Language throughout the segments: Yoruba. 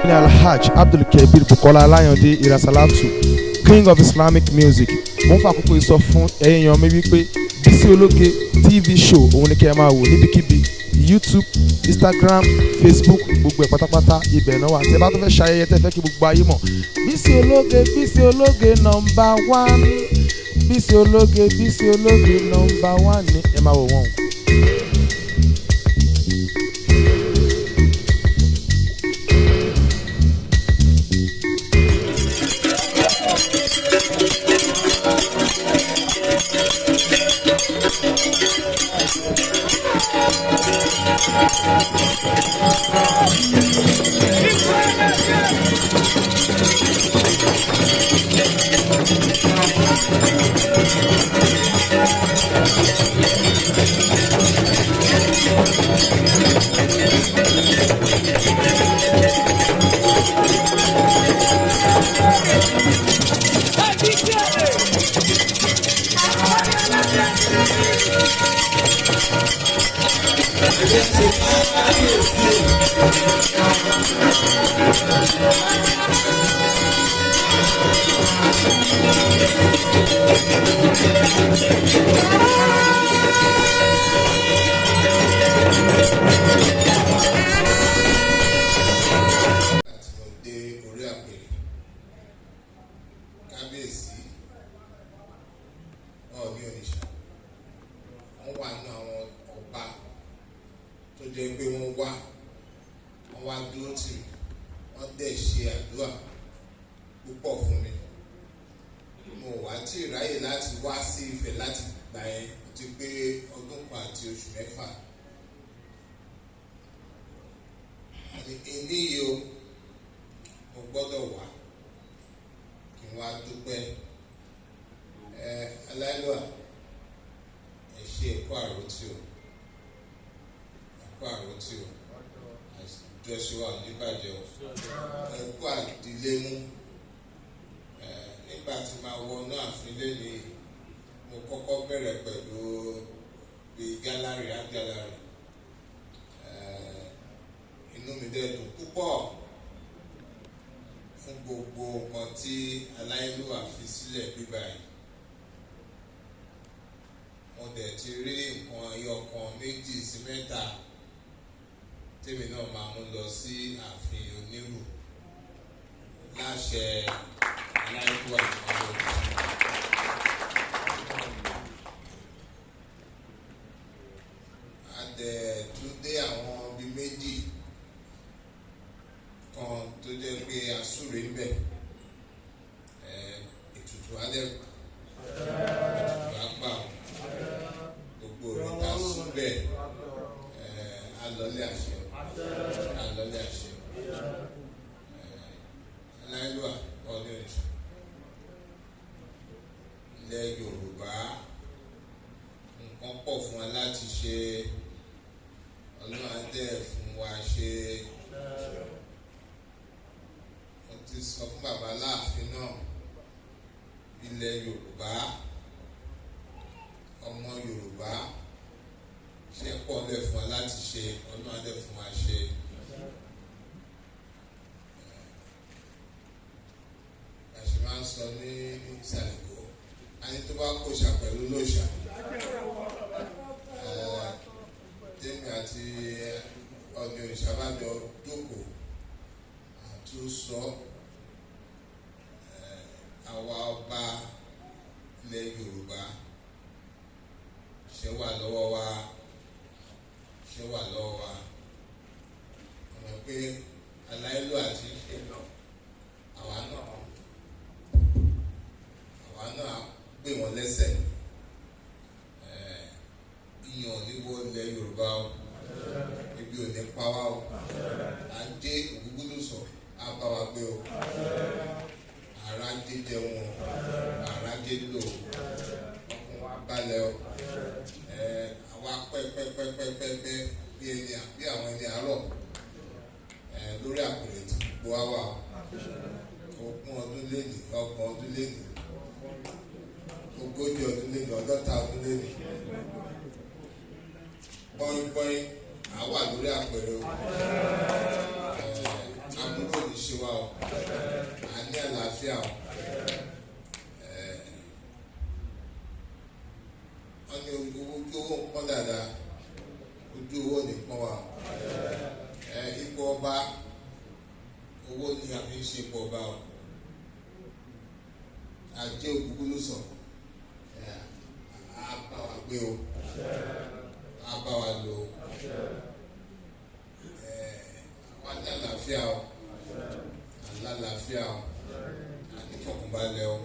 Ní Alhaj Abdulkabir Bukola Alayande Irasalatu, King of Islamic Music, mo ń fa àkókò yìí sọ fún ẹ̀yin èèyàn mi wípé Bísí Ológe TV show òun ni kẹ́ ẹ máa wò níbikíbi: YouTube, Instagram, Facebook, gbogbo ẹ̀ pátápátá, ibẹ̀ náà wà. Tẹ́ bá tó fẹ́ ṣayẹyẹ, tẹ́ fẹ́ kí gbogbo ayé mọ̀, Bísí Ológe, Bísí Ológe number one, Bísí Ológe, Bísí Ológe number one ní ẹ máa wò wọ́n o. Láti mo dé orí àpèrè kábíyèsí Ọọ̀ni Òrìṣà, wọ́n wà nínú àwọn ọba tó jẹ́ pé wọ́n wá dúró tì mí, wọ́n dẹ̀ ṣe àdúrà púpọ̀ fún mi. Mo wá tí ì ráyè láti wá sí Ifẹ̀ láti gbà yẹn. Ó ti pé ọdún kan àti oṣù 6. Àní eléyìí o, mo gbọ́dọ̀ wá kí n wá dúpẹ́. Ẹ aláìlúwà, ẹ ṣe ẹ̀kọ́ àròtí o, ẹ̀kọ́ àròtí o, àjọṣe wa ò ní bàjẹ́ o, ẹ̀kọ́ àdílé mú. Ẹ nígbà tí máa wọnú ààfin lẹ́nìí, mo kọ́kọ́ bẹ̀rẹ̀ pẹ̀lú bíi gallery, art gallery. Inú mi dẹ̀ dùn púpọ̀ fún gbogbo nǹkan tí aláìlúwà fi sílẹ̀ bíbá yìí. Mo dẹ̀ ti rí nǹkan ẹyọ kan, méjì sí mẹ́ta tèmi náà máa mú lọ sí ààfin Onírù láṣẹ aláìlúwà ọdún. A dẹ̀ tún dé àwọn ibi méjì kan tó jẹ́ pé asúre ń bẹ̀. Ètùtù alẹ́, ètùtù àgbà, gbogbo rẹ̀ ta sún bẹ́ẹ̀. Alọ́lé àṣẹ, alọ́lé àṣẹ. Aláìlúwà Ọọ̀ni Òrìṣà, ilẹ̀ Yorùbá, nǹkan pọ̀ fún wa láti ṣe. Ọlọ́run á dẹ̀ fún wa ṣe. Mo ti sọ fún bàbá láàfin náà, ilẹ̀ Yorùbá, ọmọ Yorùbá, ṣe pọ̀ lẹ̀ fún wa láti ṣe. Ọlọ́run á dẹ̀ fún wa ṣe. A ṣe máa ń sọ ní ìsàlẹ̀ Èkó, a ní tó bá kóṣà pẹ̀lú lóṣà, tèmi àti Ọọ̀ni Òrìṣà bá jọ jókòó àtúnṣọ, àwa ọba ilẹ̀ Yorùbá, ṣe wà lọ́wọ́ wa, ṣe wà lọ́wọ́ wa. Ọmọ pé aláìlú àti ṣe náà, àwa náà gbé wọn lẹ́sẹ̀. Ìyàn níwọ ilẹ̀ Yorùbá o, ibi ò ní pa wá o. Ajé Ògúngúlùsọ á bá wa gbé o, ara jíjẹ wọn, ara jẹ lò, ọkàn wa balẹ̀ o. Àwa pẹ́pẹ́pẹ́pẹ́pẹ́ bí ẹni bí àwọn ẹni àárọ̀ lórí àpèrè tí gbogbo wa wà o. 20 ọdún lénìí, 30 ọdún lénìí, 40 ọdún lénìí, 50 ọdún lénìí, pọ́npọ́n àwa lórí àpèrè o. Aburú ò ní o, a ní àlàáfíà o. Wọ́n ní ojú owó nǹkan dáadáa, ojú owó nìkan wà. Ipò ọba, owó ni a fi ń ṣe ipò ọba o. Ajé òkúkú ló sọ, á bá wa gbé o, á bá wa lò o. Wá ní àlàáfíà o, àlàáfíà o, ànífọ̀kànbalẹ̀ o.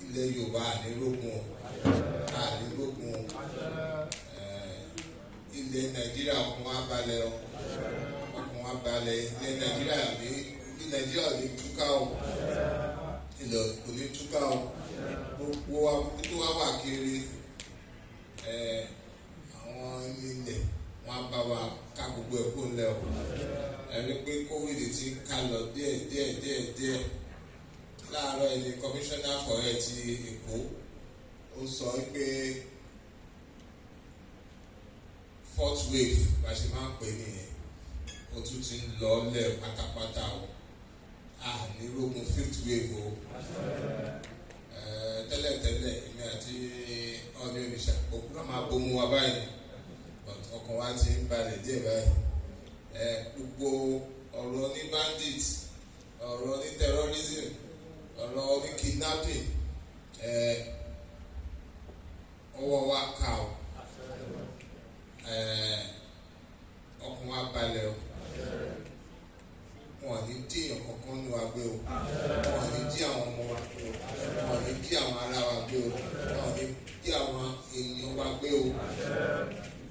Ilẹ̀ Yorùbá ànírógun o, ànírógun o. Ilẹ̀ Nàìjíríà ọkàn wa balẹ̀ o, ọkàn wa balẹ̀. Ilẹ̀ Nàìjíríà ní ilẹ̀ Nàìjíríà ò ní túká o, ilẹ̀ kò ní túká o. Gbogbo wa tó wá wà kiri, àwọn ilẹ̀ wọn á bá wa ká gbogbo ẹ̀ kó lẹ̀ o. Ẹ̀rí pé COVID ti ń ká lọ díẹ̀ díẹ̀ díẹ̀ díẹ̀. Láàárọ̀ ẹni commissioner for health ti Èkó ó sọ pé fourth wave bá ṣe máa ń pè nìyẹn, ó tún ti ń lọ lẹ̀ pátápátá o. A ní rógun fifth wave o. Tẹ́lẹ̀tẹ́lẹ̀ èmi àti ọ̀nì òrìṣà òkú náà máa bomú wa báyìí, but ọkàn wa ti ń balẹ̀ díẹ̀ báyìí. Gbogbo ọ̀rọ̀ ní bandit, ọ̀rọ̀ ní terrorism, ọ̀rọ̀ ní kidnapping, ọwọ́ wa ká o. Ọkàn wa balẹ̀ o. Wọn ò ní dí èèyàn kankan ní wa gbé o, wọn ò ní dí àwọn ọmọ wa gbé o, wọn ò ní dí àwọn ará wa gbé o, wọn ò ní dí àwọn èèyàn wa gbé o.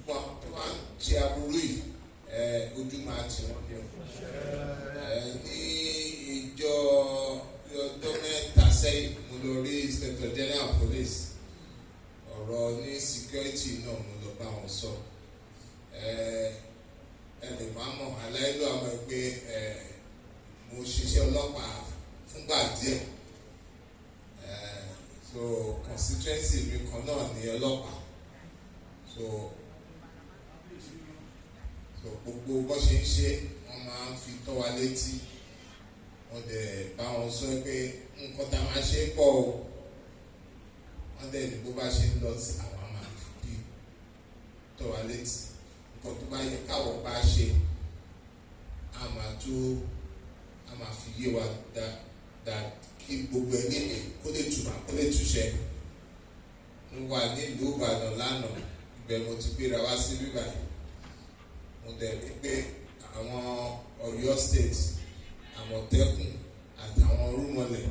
Wọn tó máa ń ṣe aburú yìí, ojú máa tì wọ́n ní o. Ní ìjọ ọjọ́ mẹ́ta sẹ́yìn, mo lọ rí Inspector General Police. Ọ̀rọ̀ ní security náà mo lọ bá wọn sọ. Ẹ lè má mọ̀ aláìlú àwọn ẹgbẹ́, mo ṣiṣẹ́ ọlọ́pàá fúngbà díẹ̀. So constituency mi kan náà ní ọlọ́pàá. So gbogbo bó ṣe ń ṣe, wọ́n máa ń fi tọ́ wa létí. Wọ́n dẹ̀ bá wọn sọ pé nǹkan tá a máa ṣe pọ̀ o. Wọ́n dẹ̀ ní bó bá ṣe ń lọ sí, àwọn máa fi tọ́ wa létí. Nǹkan tó bá yẹ káwọ̀ bá ṣe, a máa tó a máa fi yé wa dáadáa kí gbogbo ẹ nílé kó lè tùbà kó lè túṣẹ. Mo wà nílùú Ìbàdàn lánàá, ibẹ̀ mo ti gbéra wá sí bíbá yìí. Mo dẹ̀ rí pé àwọn Ọ̀yọ́ State, Àmọ̀tẹ́kùn àtàwọn rúmọlẹ̀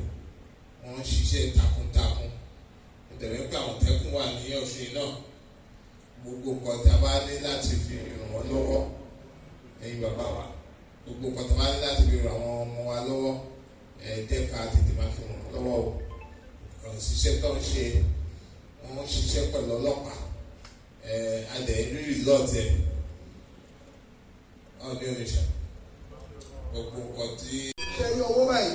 wọ́n ń ṣiṣẹ́ takuntakun. Mo dẹ̀ rí pé Àmọ̀tẹ́kùn wà ní Ọ̀ṣun náà. Gbogbo nǹkan tí a bá ní láti fi ràn wọ́n lọ́wọ́, ẹ̀yin bàbá wa, gbogbo nǹkan tí a bá ní láti fi ràn àwọn ọmọ wa lọ́wọ́, ẹ jẹ́ ká tètè máa fi ràn wọ́n lọ́wọ́ o. Ṣiṣẹ́ tó ń ṣe, wọ́n ń ṣiṣẹ́ pẹ̀lú ọlọ́pàá, a dẹ̀ rí result ẹ̀. Ọ̀ní òrìṣà gbogbo nǹkan tí. Ṣe rí ọwọ́ báyìí,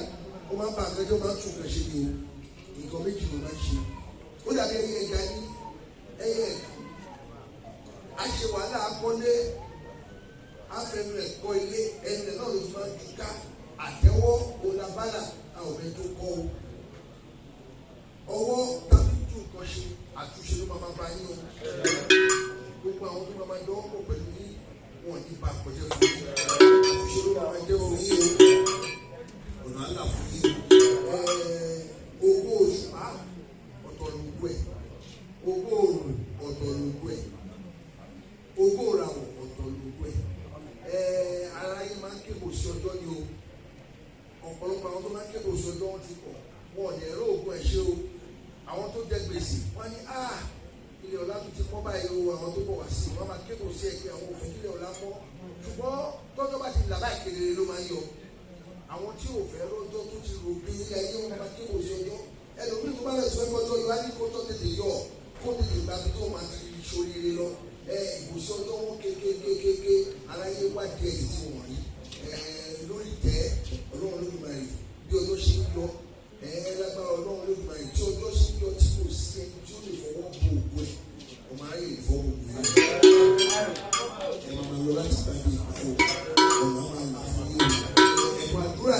ó máa ń bá nǹkan jẹ́, ó máa ń tún nǹkan ṣe ni o. Nǹkan méjì ló máa ń ṣe. Ó dàbí ẹyẹ ẹja ní ẹyẹ ẹ̀ka. A ṣe wàhálà akọ́lé, afẹnu ẹ̀kọ́ ilé, ẹnu ẹ̀ náà ló fi máa ń túká. Àtẹ́wọ́ olabala, a ò bẹ tó kọ́ o. Ọwọ́ tàbí tún nǹkan ṣe, àtúnṣe ló máa máa bá yín o. Gbogbo àwọn tó máa máa dánwò pọ̀ pẹ̀lú yín, wọn ní bá kọjá fún yín. Àtúnṣe ló máa máa jẹ́ fún yín o. Ọ̀nà àlà fún yín o. Owó òṣùpá ọ̀tọ̀ lóògùn ẹ̀, owó òrùn ọ̀tọ̀ lóògùn ẹ̀, owó ìràwọ̀ ọ̀tọ̀ lóògùn ẹ̀. Ara yín máa ń kébò sí ọjọ́ ni o. Ọ̀pọ̀lọpọ̀ àwọn tó máa ń kébò sí ọjọ́ wọn ti pọ̀, wọn ò ní ẹ̀rọ òògùn ẹ̀ ṣe o. Àwọn tó jẹ gbèsè wọn ní ilé ọlá tó ti mọ́ báyìí o. Àwọn tó bọ̀ wá sí wọn máa kébò sí ẹgbẹ́ àwọn òfin ilé ọlá mọ́, ṣùgbọ́n tọ́jọ́ bá ti là báyìí kedere ló máa ń yọ. Àwọn tí ò fẹ́ lọ́jọ́ tó ti rò bí ilé ayé wọn máa kébò sí ọjọ́. Ẹlòmíì tó bá lè sọ ẹgbẹ́ ọjọ́ yọ á ní kó tó tètè yọ, kó tètè gba bí tó máa ti ṣoríire lọ. Ìbùsọ̀ ọjọ́ wọn kékékékéké aráyé wádìí ẹ̀ tí wọ́n rí lórí tẹ́ Ọlọ́run Olódùmarè bí ọjọ́ ṣe ń yọ. Lágbára Ọlọ́run Olódùmarè, tí ọjọ́ ṣe ń yọ tí kò sí ẹni tí ó lè fọwọ́ bo ògo ẹ̀, ọmọ aráyé lè fọwọ́ bo ògo ẹ̀. Ẹ máa lọ láti bá dé ìgbà o, ọ̀nà máa là fún yín o. Ẹ̀kọ́ àdúrà.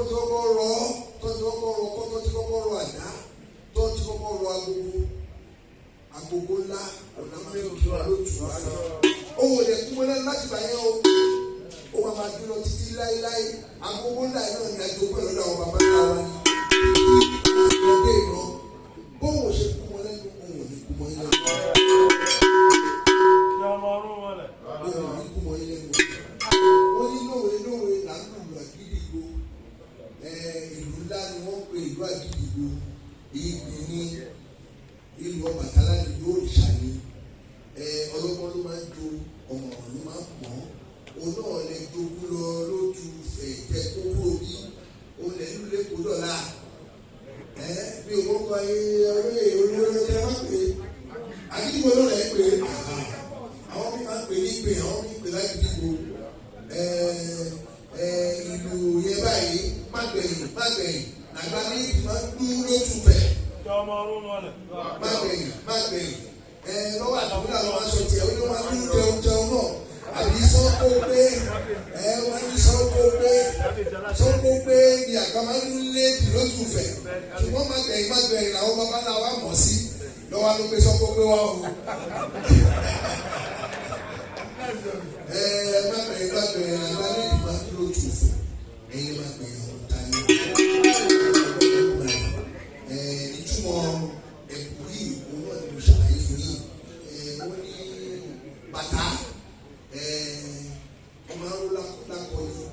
ti kọ́kọ́ rọ tó ti kọ́kọ́ rọ kọ́ tó ti kọ́kọ́ rọ àdá tó ti kọ́kọ́ rọ agogo agogo ńlá ọ̀nà máa ń kí wọn lójú rárá. Òun ò lè kú wọn lẹ́nu láti bàyẹn o. Ó máa máa dúró títí láéláé. Agogo ńlá yìí náà ní àjogún ẹ̀ lọ́dọ̀ àwọn bàbá ńlá wa ni. Ọdẹ ìran bóun ò ṣe kú wọn lẹ́nu òun ò ní kú mọ́ ilé òun ò ní kú mọ́ ilé lẹ́nu. Wọ́n ní lówe lówe là ń lùlù àgídìgbò. Ìlú ńlá ni wọ́n ń pe ìlú àgídìgbò. Ìgbìn ní ìlú Ọbàtálá ní ìlú òrìṣà ni. Ọlọ́gbọ́n ló máa ń jo, ọ̀mọ̀ràn ló máa ń pọ̀n. Òun náà lè jogún lọ lójú fẹ̀jẹ̀ tó kúrò bí òun lè lù lẹ́kọ̀ọ́ dọ̀la. Mi ò mọ̀ kọ́ olóyè olóyè tẹ́ wọ́n pè é. Àgídìgbò ló lẹ̀ ń pè é. Àwọn mi máa ń pè ní ìpè, àwọn mi ń pè lágídìgbò. Ìlú yẹn báyìí má gbẹ̀yìn má gbẹ̀yìn làgbà méjì máa ń dún lójú fẹ̀. Má gbẹ̀yìn má gbẹ̀yìn. Lọ́wọ́ àtàkùn àwọn aṣọ tiẹ̀ ó ní wọ́n máa ń dún jẹun jẹun náà. Àbí sọ́kó pé wọ́n ní sọ́kó pé sọ́kó pé ni àgbà máa ń lé jù lójú fẹ̀. Ṣùgbọ́n má gbẹ̀yìn má gbẹ̀yìn làwọn bàbá náà wà mọ̀ sí lọ́wọ́ ló gbé sọ́kó pé wá o. Má gbẹ̀yìn má gbẹ̀yìn làgbà méjì máa ń dún lójú fẹ̀. Ẹ̀yin má gbẹ̀yìn ọ̀tá ni. Ìtumọ̀ ẹ̀kú yìí òun náà ni mo ṣàlàyé fún yìí. Wọ́n ní bàtà ọmọ aró lákọ ni.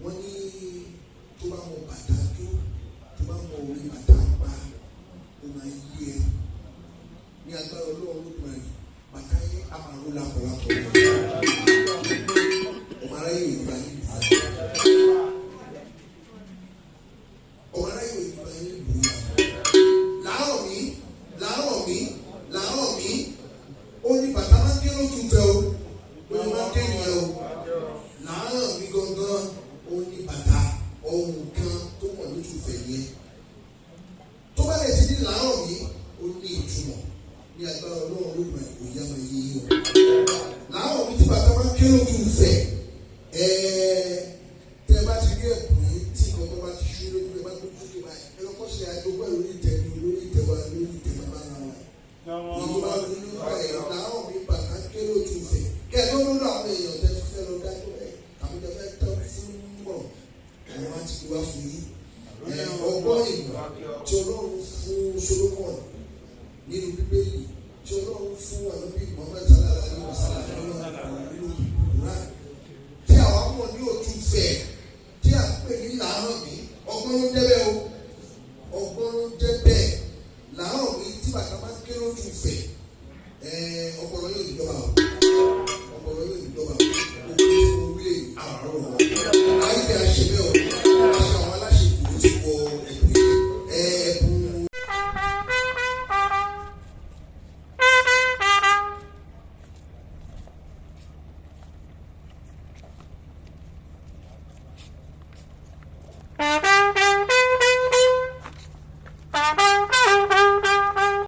Wọ́n ní tó bá mọ bàtà tó tó bá mọ orí bàtà pa ó máa yí ẹ ní agbára Ọlọ́run ló máa yí bàtà yẹn á máa ró lákọ lákọ ọmọ aráyé ò ní bá yín lù ọmọ aráyé ò ní bá yín lù làárọ̀ mi làárọ̀ mi làárọ̀ mi ó ní bàtà máa ń ké lójú fẹ́ o ó ní máa ń ké nìyẹn o làárọ̀ mi gangan